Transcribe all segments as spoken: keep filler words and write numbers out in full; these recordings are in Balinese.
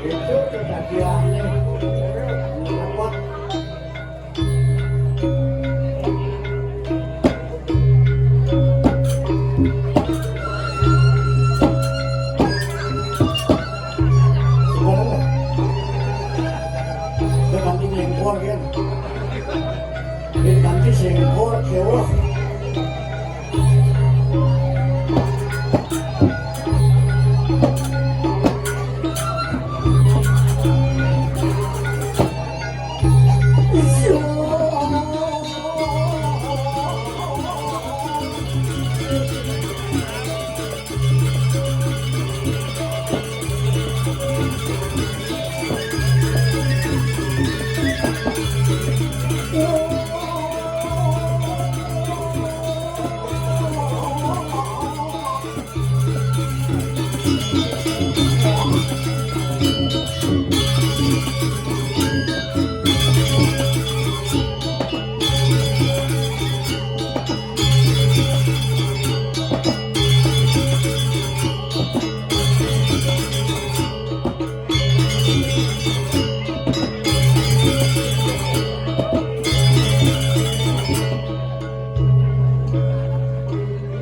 Itu kejadiannya. Repot. Sebenarnya. Itu nanti nyengkor, kan? Ini nanti nyengkor, ya Allah.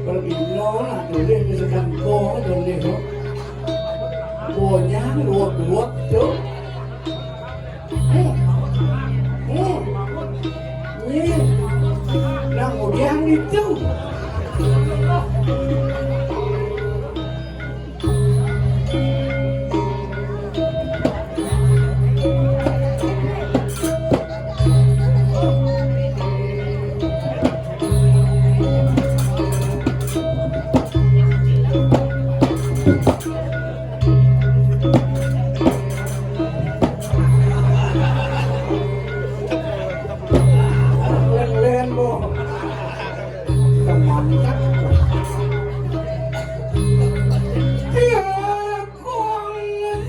Kalau ino lah, boleh misalkan kau, boleh, no. Bonyang luwak-luwak tu. Eh. Eh. Eh. Nang udiang itu. Len-len, Bo. Teman kan. Iya, kong yang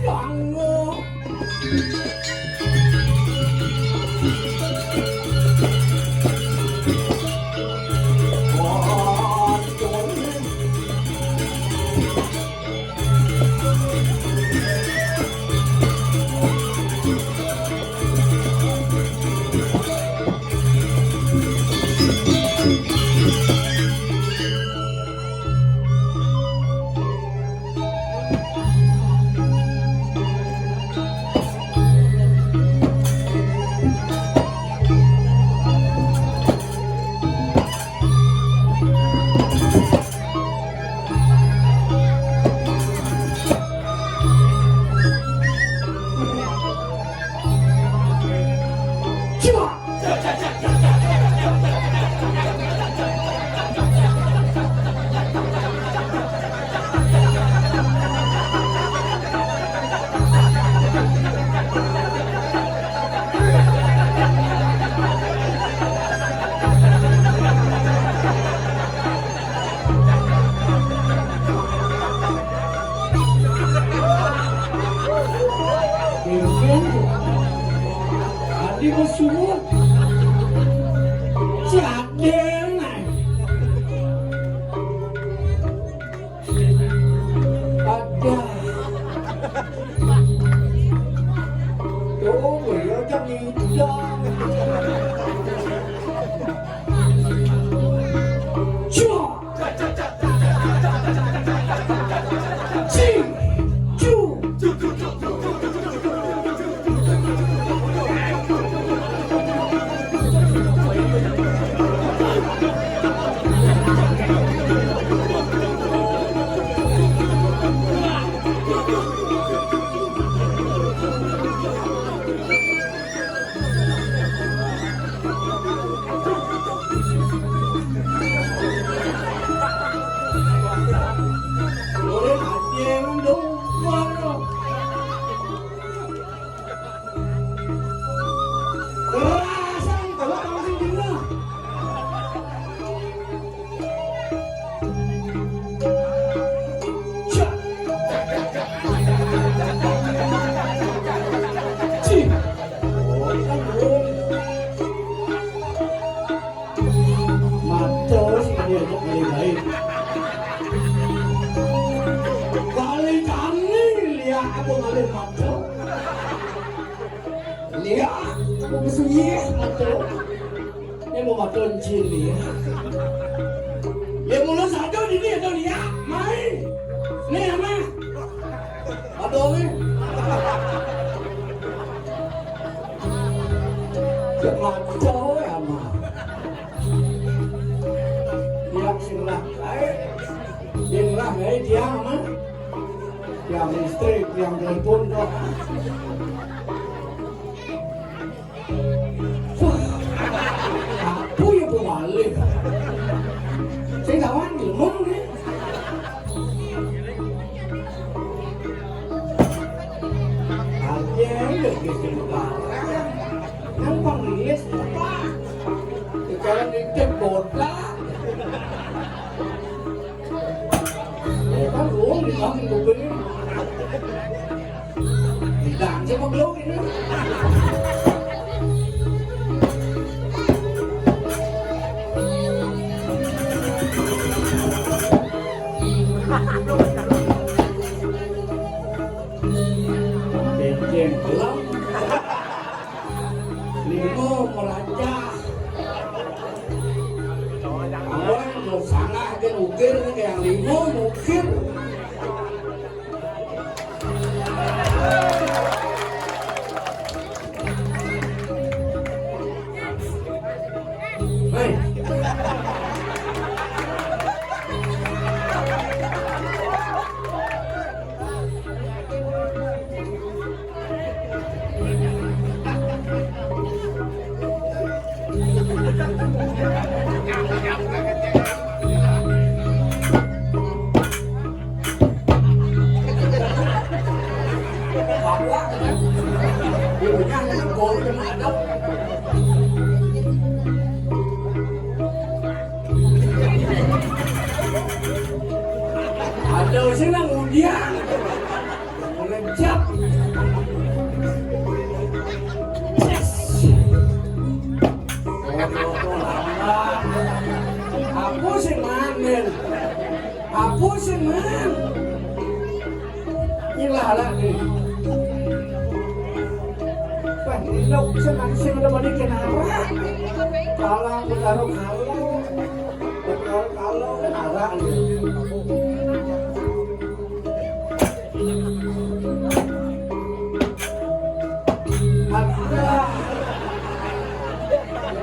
Adi bersulut. Siapa? Ada. Tuh, beliau jam hijau. Cuk. Cing. Cuk. Matos, dia tu kali lain. Kali kami lihat aku kali matos. Iya, aku kesunyi ya, mata. Ini mau mata encin ni ya. Ya, mula satu di ni ada lihat. Mai. Ni, Ama. Ada ni. Cek mata, oi, Ama. Dia sing lah. Ai. Sing lah, ai, dia, Ama. Yang listrik, yang telepon tu. Wah, apa ya pemalik? Saya kawan ilmu ni. Aja ya gitu. Yang panggil apa? Sekarang itu botak. Kan ruang di kami mobil ini. Tidak, saya mau keluar ini. Ceng-ceng kelam. Lima merajah. Abang mau sangat ke ukir ni, yang lima ukir. Hei. Ada sih nang ujian. Ngejap. Yes. Aku sih main. Apa sih, Man? Ilah lah ni. Wah, ni lo sing ada balik ke nara. Kalau aku taruh kalau, taruh kalau ke nara ni. Ada.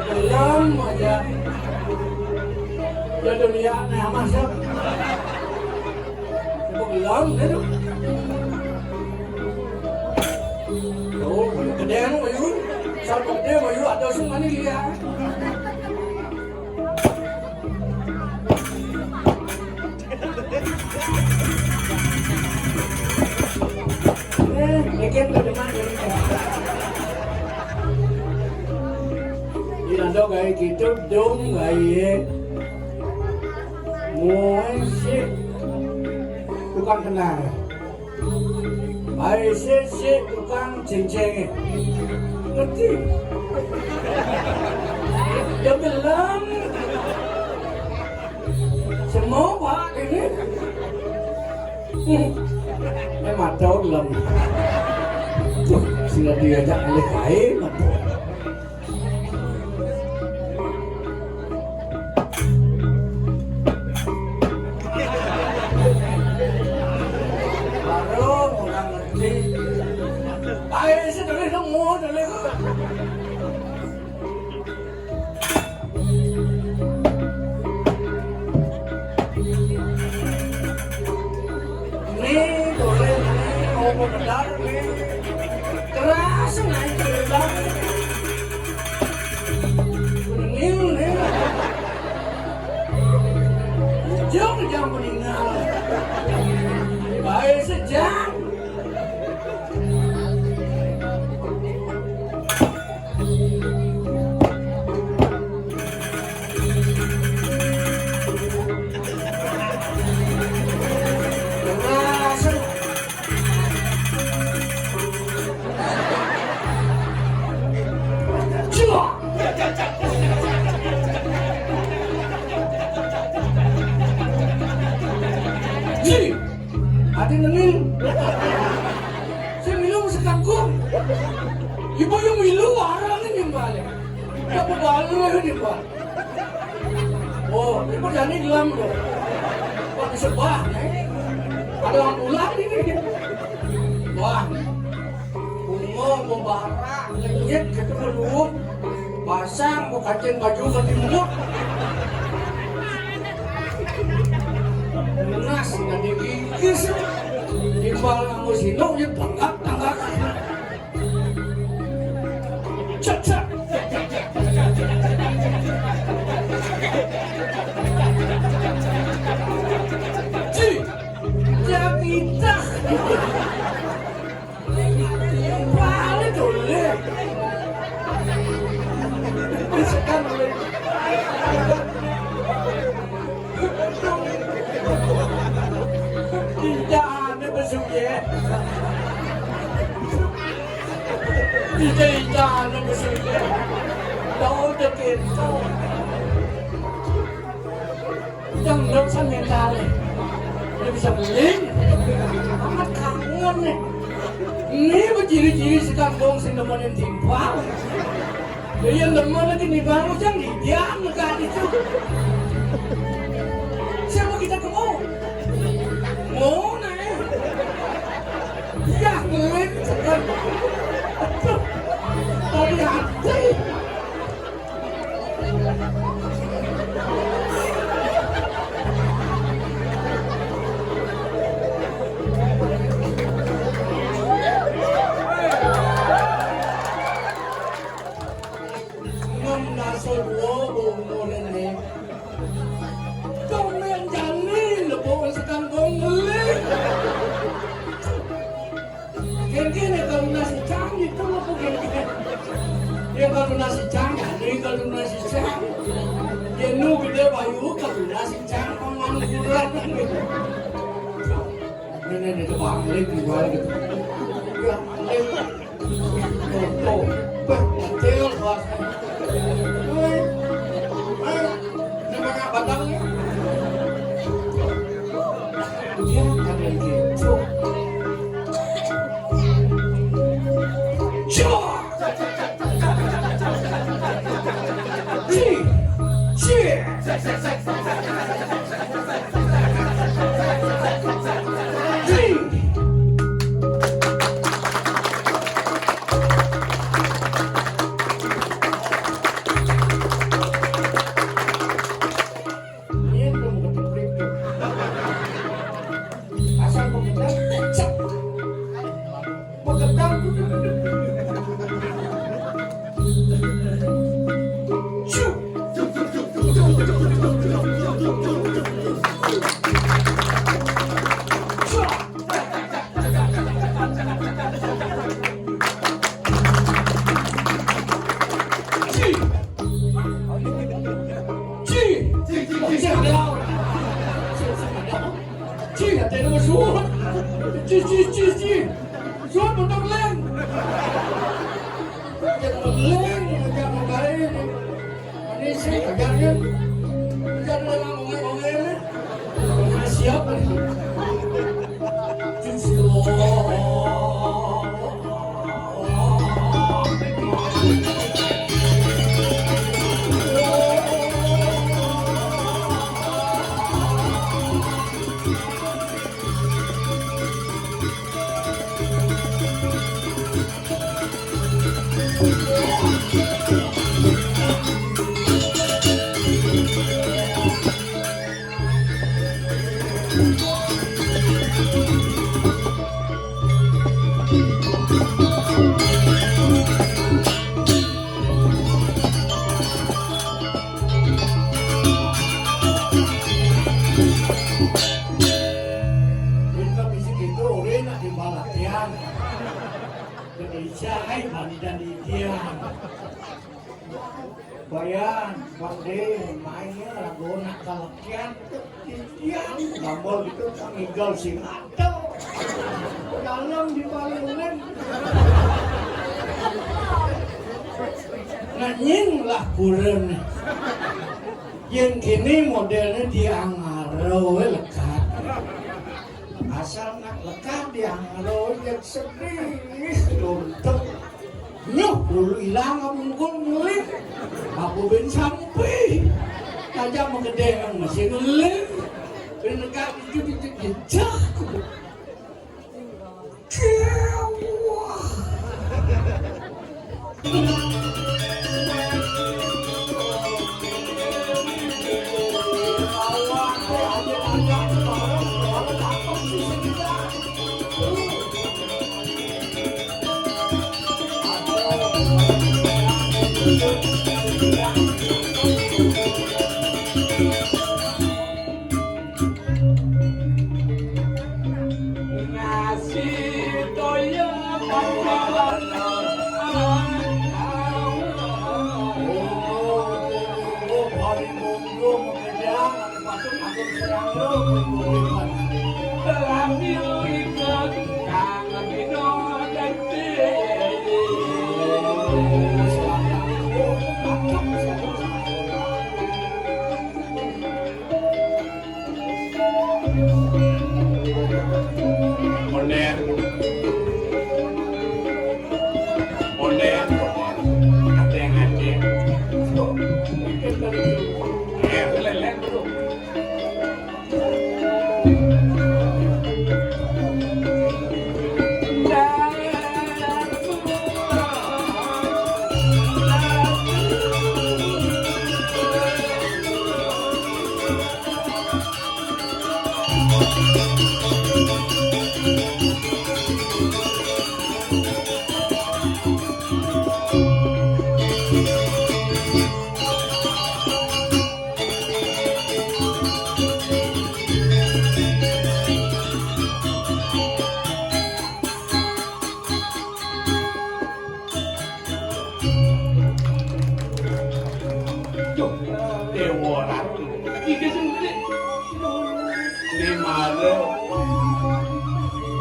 Belum aja. Ya dunia ni amat sih. Belum dia tu. Oh, gede anu bayu. Satu gede bayu ada sing mana dia. Eh, bikin ke depan ini. Ini ada gaya gitu dong, gaya. Muai sih. Tukang kenal. Ai sik-sik tukang ceng-ceng. Ngerti? Ya belum. Semua Pak ini. Hmm. Eh, mata belum. Tuh, sudah diajak oleh kain, mata. Baru orang ngerti. Ayo, sih, tulis dong, mau tulis. Ni, boleh ni, opo benar ni. Keras naik gerbang. Beningil ni. Ujung jam meninggal. Baik sejam. Ji, ati nengil. Sing minum sekangkung. Ibu yang milu warang ini balik. Ibu baru ini balik. Oh, ibu jadi gelam tuh. Wah, disebah, eh. Ada orang pulang ini. Wah, bunga membara, lenyit gitu, belum. Pasang, mau kacang baju ke timur. Lunas, dan digigis. Timbal kamu sino, ya tanggap, tanggap. Cek, cek. Ji, ya kita. Balik dulu. Sekarang. Tidak ada besok ya. Ija-ija anu beside. Tau udah gitu. Yang dok sambil tarik. Dia bisa beli. Amat kangen nih. Ini berciri-ciri si kampung si nemenin timpal. Iya, nemen lagi nih, Bang. Ujang di dia, nggak ada itu. Siapa kita ke mau? Mau, nah, ya. Ya, ngelit. Aduh. Tadi hati. Ngem naso dua umur ini. Kau main jani, lepas sekarang kau ngelit. Gini-gini kalau nasi cang itu apa gini-gini? Ya kalau nasi cang, ini kalau nasi cang. Ya nu gede bayu kalau nasi cang pengangguran. Ini di depan ini juga gitu. Ya, ini. Tuh, tuh. Bah, kecil, Bos. Hei. Hei. Ini mana batangnya? Dia ada gitu. Cok. Ci. Ci. Ci. Asal pemegang, cek. Pemegang. Cuk. Cuk. Ci. Ci. Ci, ada. Ci, ada nama suruh. Ci, ci, ci, ci. Suruh bentuk leng. Bentuk leng, jangan main. Ini sih, jangan. Jangan ngomong-ngomong. Siap. Kita bisa gitu, orang nak di balatian. Jadi saya mandi dan dia. Bayan, Bang De, mainnya lagu nak kalakian. Iya, gambar gitu kan, ngigel sing ada. Dalam di palunan. Ngenying lah kureun. Yang kini modelnya diangaro lekat. Asal nak lekat diangaro yang sedih, luntur. Nyuh, Lang aku mukul ngeling. Aku ben sampai. Aja mau gede yang masih ngeling. Ben negak itu, itu jejak. Mondar. Mondar. Ada yang ada. Eh, lelen dulu. Duh, Dewa Ratu. Iki sing gede. Di mana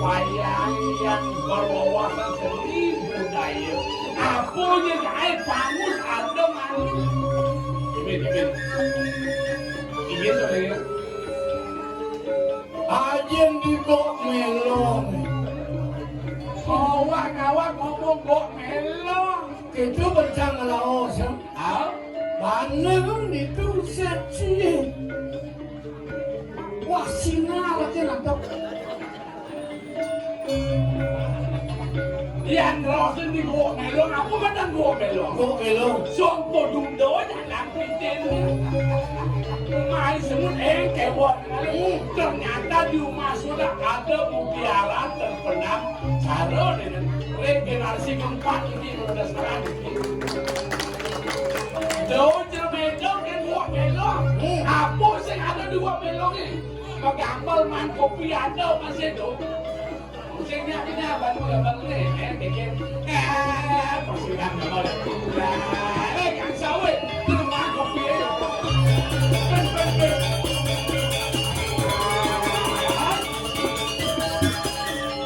wayang yang berwawasan seni budaya? Apa yang gawe bangus ada malu? Ini, ini. Ini, sorry. Ajin di Gok Melong. Awak-awak ngomong Gok Melong. Itu bencang laos, ya. Ah? Mana itu seksi. Wah, sinar aja nangkep. Yang rosen di Gua Melong, aku kan Gua Melong. Gua Melong. Songko dundo aja nang pitin. Mai semut engke buat kali. Ternyata di rumah sudah ada mutiara terpendam. Cara dengan regenerasi keempat ini udah sekarang. Jauh cermedok dan Gua Melong. Apa sih ada dua melong ini? Magambal man kopi ada masih itu. Sing nyapi nyaban udah beli, eh, bikin. Eh, pasti kan gambar. Eh, kan sawe, itu man kopi aja. Ben, ben, ben.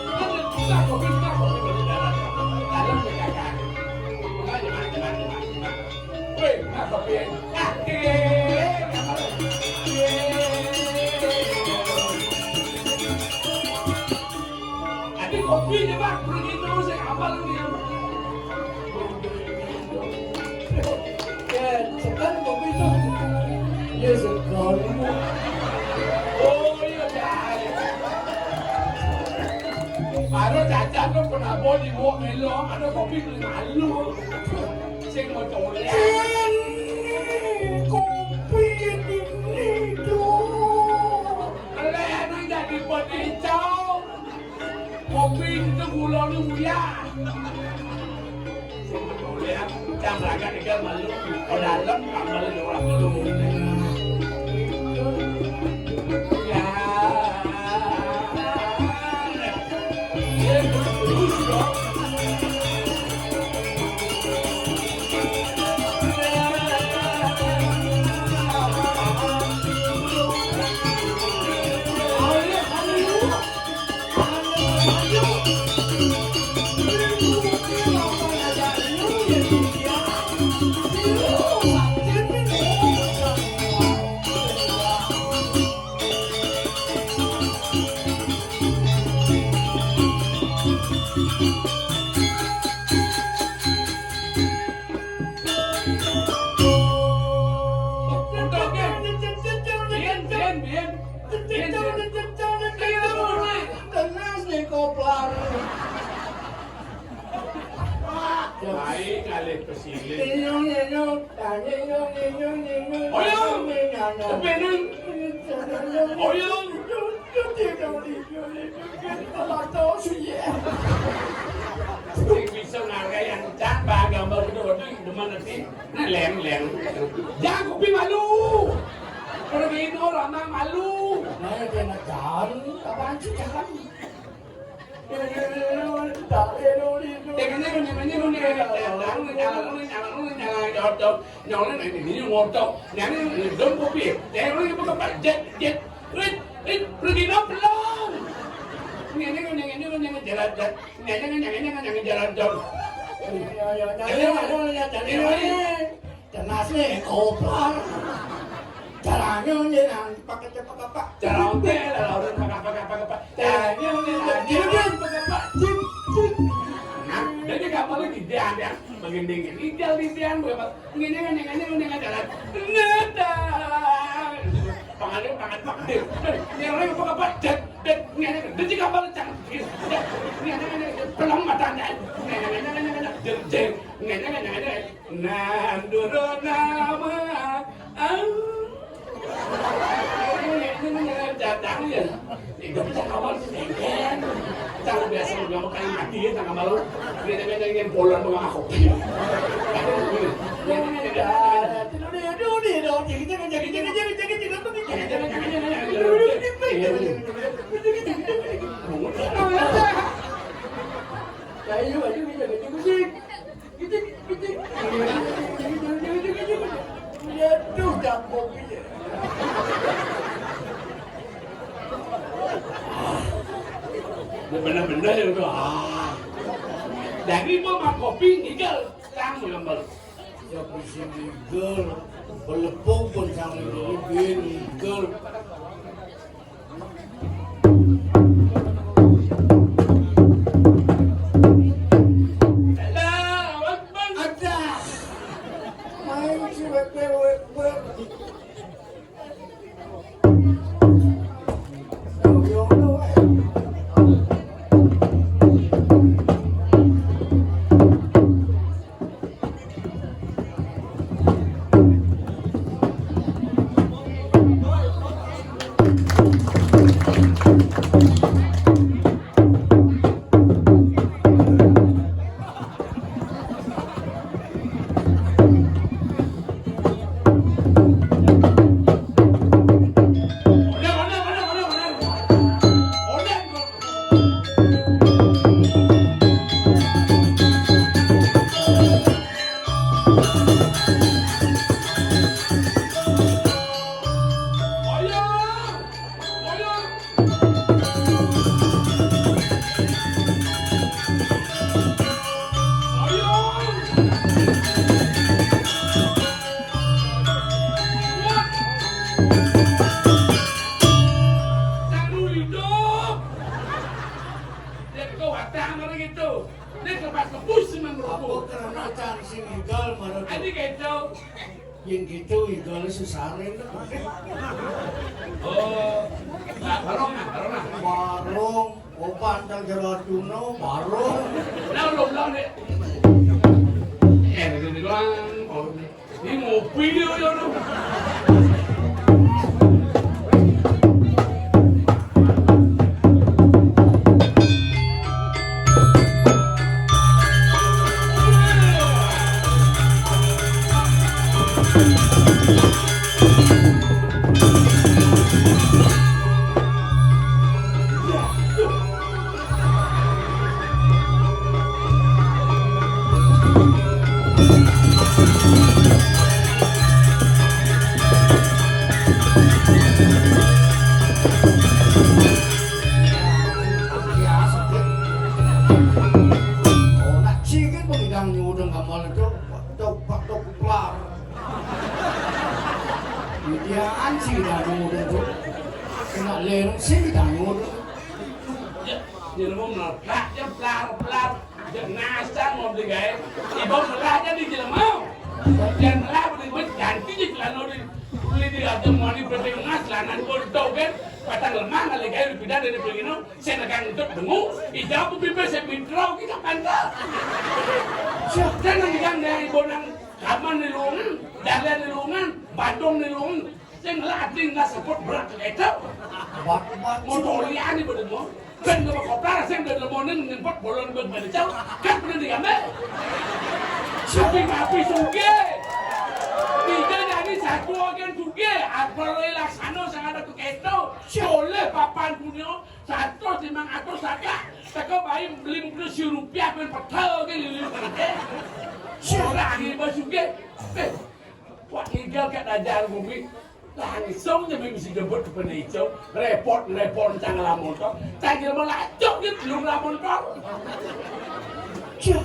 Kan kita kopi, kita kopi beli dalam. Dalam dekat kan. Makanya, macam, macam, macam. Weh, nah, kopi. Ah, eh, eh, eh. Adi kopi aja, Bang. Pergi terus, ya, apa lu nih? Ya, sekarang kopi itu. Ya, sekarang. Oh, iya, ya. Baru jajan lu pernah bawa di Gua Melong, ada kopi beli malu. Sing mau colek. Ini kopi ini, Dok. Kalian yang jadi peninjau. Kopi itu gula lu ya. Sing mau colek, jangan raga tiga malu. Kalau dalam, tak malu orang dulu. Ya. Baik, kalih pesilih. Oyong! Kepenan! Oyong! Sing bisa ngargai encan, Pak, gambar itu, waduh, demen ati. Nah, leng, leng. Jangan kopi malu. Pergi itu orang malu. Nah, dia nak jalan, apaan sih jalan? Tenasne kopar. Caranya nyenan pakai cepak apa? Caranya lah orang pakai apa apa apa. Caranya nyenan pakai apa? Cip cip. Nah, jadi kapal ini dia ada bagian dingin. Ijal di tiang berapa? Ini kan yang ini kan yang jalan. Ngedah. Pangalir pangan pangalir. Yang lain apa apa? Cek cek. Ini ada. Jadi kapal cang. Ini ada ada. Pelang matanya. Ini ada ada ada. Jeng jeng. Ini ada ada ada. Nandurana mah, ah. Ini, ini, ini datang ya. Itu bisa kawan sih, kan? Kalau biasa udah mau kayak mati ya, tengah malam. Dia, dia, dia, dia, bolan mau aku. Ayo, ayo, kita, kita, kita. Aduh, jam kopi ya. Bener-bener ya udah. Ah. Dari mau mak kopi ngigel, sang lembel. Ya bisa ngigel, belepung pun sang ngigel, ngigel. Ada. Main si weper-weper. Dia kekuatan orang itu. Dia kelepas kebus memang berhukum. Apa karena cang sing igal marah? Adi kayak itu. Yang gitu igal susarin. Oh, nah, barong nah, barong nah. Barong, opan tak jerat kuno, barong. Nah, lo bilang deh. Eh, itu doang. Oh, ini ngopi dia, ya, tuh. Biasa, Dik. Oh, nak cilik pengidang nyudeng kamal itu, tok, tok, tok, plar. Didian sing danu dulu. Kena lereng sing danu dulu. Ya, ya, mau meledak, ya, pelar, pelar. Ya, ngasang mau beli gawe. Ibu melah jadi jelema. Dan melah beli duit, ganti je celana di, beli di aja mau di beli emas, celana di beli tau kan. Patang lemah, ngalih gawe, pindah dari beli ini. Saya negang untuk dengu, ijab pipe saya mintro kita pantas. Kan nang yang dari bonang kaman ni lungan, dalan ni lungan, badong ni lungan. Sing lading nggak sebut berat itu. Bat-bat. Mau dolian ibu demo. Ben nggak koplar sing dari lemonin ngempot bolon ben pada jauh. Kan pernah diambil. Sapi-sapi suge. Tidak dari satu agen suge. Apa lo laksano sing ada tuh keto. Boleh papan punya. Satus limang atus saja. Teko bayi beli mobil si rupiah ben petel ke lili. Ora iba suge. Eh, wah, igal kat ajar bumi. Langsung aja mesti jemput ke Penicu. Repot, repot cang ngelamun to. Cang jelema lacok gitu lu ngelamun to. Cih.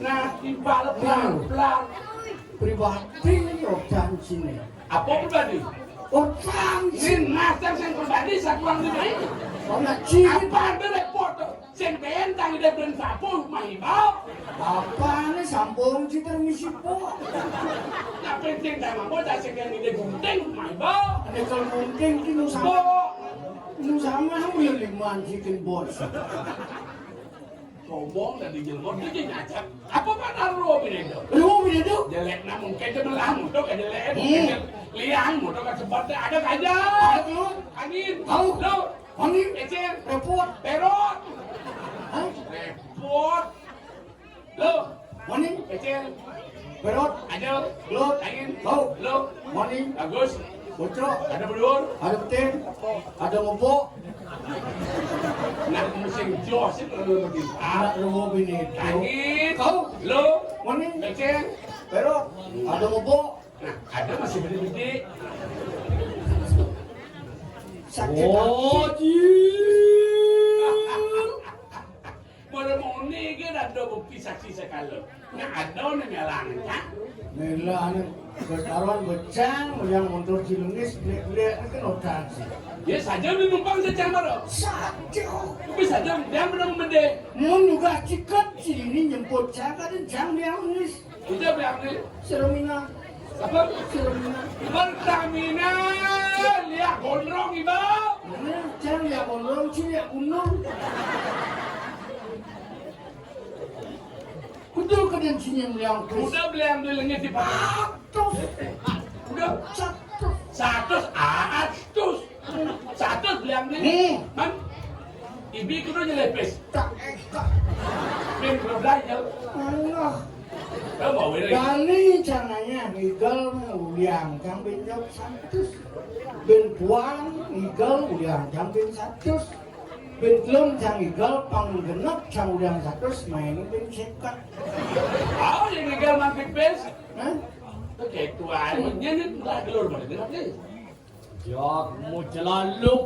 Nah, tiba pelan-pelan. Pribadi ocan sini. Apa pribadi? Ocan sini. Sing master sing pribadi satuan lima ini. Apa ada repot to? Sing bentang ide ben sapu mah iba. Apa nih sambung citer misi po? Nah, penting tak mampu tak sing ide gunting mah iba. Ada kalau gunting ki nu sama. Nu sama nu ya liman cikin bos. Ngomong dari jelma itu dia nyacak. Apa kan aro bini itu? Lu bini itu? Jelek namun kayak jebelah mutu kayak jelek. Liang mutu kayak sebat ada aja. Angin. Tahu. Lo. Angin. Ecil. Repot. Perot. Hah? Repot. Lo. Angin. Ecil. Perot. Aja. Lo. Angin. Tahu. Lo. Angin. Bagus. Bocok. Ada belur. Ada betin. Ada mupuk. Nak musim jos itu kalau begitu. Anak lu mau bini. Angin. Kau. Lo. Angin. Ecil. Perot. Ada mupuk. Nah, ada masih gede-gede. Sakit. Oh, hati. Jil. Mula muni ke dah ada bukti saksi sekali. Nah, ada ni nyalang kan? Nila ni bertaruhan becang yang mundur cilengis beli-beli ni kan otak sih. Ya saja ni numpang secang baru. Saja. Tapi saja dia menang mende. Mun juga cikat sini nyemput cakar dan jang dia unis. Udah berapa ni? Seremina. Apa? Seremina. Pertamina. Lihat gondrong iba. Mana? Jangan lihat gondrong, sini lihat gunung. Kudu ke dan sini yang liang terus. Udah beli ambil ini di Pak. Terus. Udah. Satu. Satu. Ah, terus. Satu beli ambil. Hmm. Man. Ibi kudu aja lepes. Tak, eh, tak. Bin belum belajar. Allah. Bali cananya ngigel uliang cang bin jok satus. Bin puang ngigel uliang cang bin satus. Bin telun cang ngigel pang genep cang uliang satus main bin sekat. Oh, yang ngigel mampir pes. Hah? Oke, tuan. Ini udah gelur banget, dengar nih. Jok, mau celaluk.